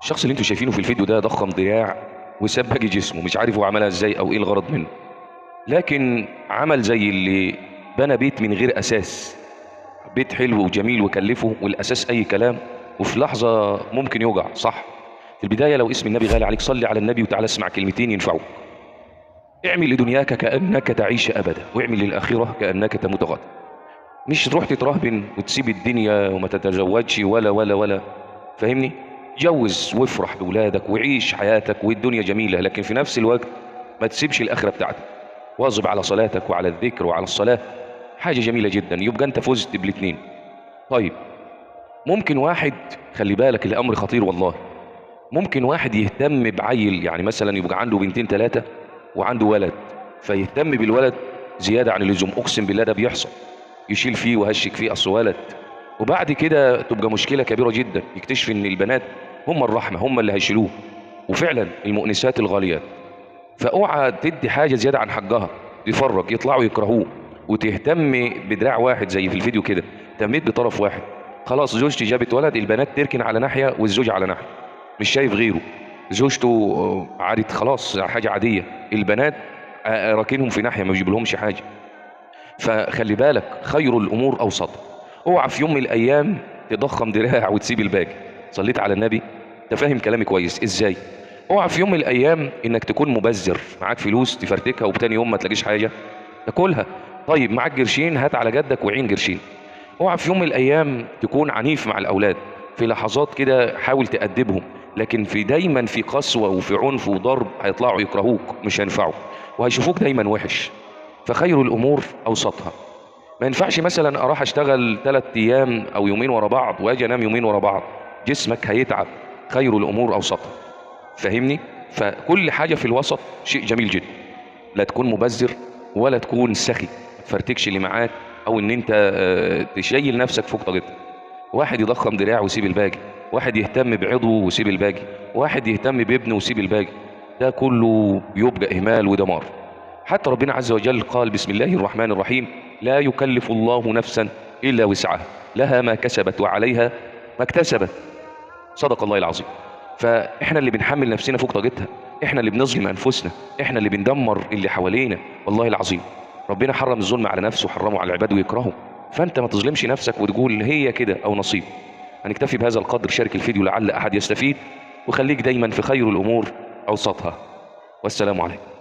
الشخص اللي انتوا شايفينه في الفيديو ده ضخم دراع وساب باقي جسمه، مش عارف هو عملها ازاي او ايه الغرض منه، لكن عمل زي اللي بنى بيت من غير اساس، بيت حلو وجميل وكلفه والاساس اي كلام، وفي لحظة ممكن يوجع. صح؟ في البداية لو اسم النبي غالي عليك صلي على النبي وتعالى اسمع كلمتين ينفعوك. اعمل لدنياك كأنك تعيش أبدا، واعمل للآخرة كأنك تموت غدا. مش تروح تترهبن وتسيب الدنيا وما تتزوجش ولا ولا ولا، فاهمني؟ جوز وافرح بولادك وعيش حياتك والدنيا جميلة، لكن في نفس الوقت ما تسيبش الآخرة بتاعتك. واظب على صلاتك وعلى الذكر وعلى الصلاة، حاجة جميلة جدا، يبقى أنت فزت بالاثنين. طيب ممكن واحد، خلي بالك الأمر خطير والله، ممكن واحد يهتم بعيل، يعني مثلا يبقى عنده بنتين ثلاثة وعنده ولد، فيهتم بالولد زيادة عن اللزوم. أقسم بالله ده بيحصل، يشيل فيه وهشك فيه أصل ولد، وبعد كده تبقى مشكلة كبيرة جدا، يكتشف إن البنات هم الرحمة، هم اللي هيشيلوه، وفعلا المؤنسات الغاليات. فأوعى تدي حاجة زيادة عن حقها، يفرج يطلعوا يكرهوه، وتهتم بدراع واحد زي في الفيديو كده، اهتميت بطرف واحد، خلاص زوجتي جابت ولد، البنات تركن على ناحية والزوج على ناحية، مش شايف غيره، زوجته عادت خلاص حاجة عادية، البنات راكنهم في ناحية ما بيجيب لهمش حاجة. فخلي بالك، خير الأمور أوسطها. اوعى في يوم من الأيام تضخم دراع وتسيب الباقي. صليت على النبي؟ انت فاهم كلامي كويس ازاي؟ اوعى في يوم من الأيام انك تكون مبذر، معاك فلوس تفرتكها وبتاني يوم ما تلاقيش حاجة تاكلها. طيب معاك قرشين هات على جدك وعين قرشين. اوعى في يوم من الأيام تكون عنيف مع الأولاد، في لحظات كده حاول تأدبهم، لكن في دايما في قسوة وفي عنف وضرب هيطلعوا يكرهوك، مش هينفعوا وهيشوفوك دايما وحش. فخير الأمور أوسطها. ما ينفعش مثلا أروح أشتغل 3 أيام أو يومين ورا بعض وأجي أنام يومين ورا بعض، جسمك هيتعب. خير الأمور أوسطها، فاهمني؟ فكل حاجة في الوسط شيء جميل جدا، لا تكون مبذر ولا تكون سخي، ما تفرتكش اللي معاك أو إن أنت تشيل نفسك فوق طاقتك. واحد يضخم دراعه ويسيب الباقي، واحد يهتم بعضوه ويسيب الباقي، واحد يهتم بابنه ويسيب الباقي، ده كله بيبقى إهمال ودمار. حتى ربنا عز وجل قال بسم الله الرحمن الرحيم: لا يكلف الله نفسا إلا وسعها، لها ما كسبت وعليها ما اكتسبت. صدق الله العظيم. فإحنا اللي بنحمل نفسنا فوق طاقتها، إحنا اللي بنظلم أنفسنا، إحنا اللي بندمر اللي حوالينا. والله العظيم ربنا حرم الظلم على نفسه وحرمه على العباد ويكرهه، فأنت ما تظلمش نفسك وتقول هي كده أو نصيب. هنكتفي بهذا القدر. شارك الفيديو لعل أحد يستفيد، وخليك دايما في خير الأمور أوسطها. والسلام عليكم.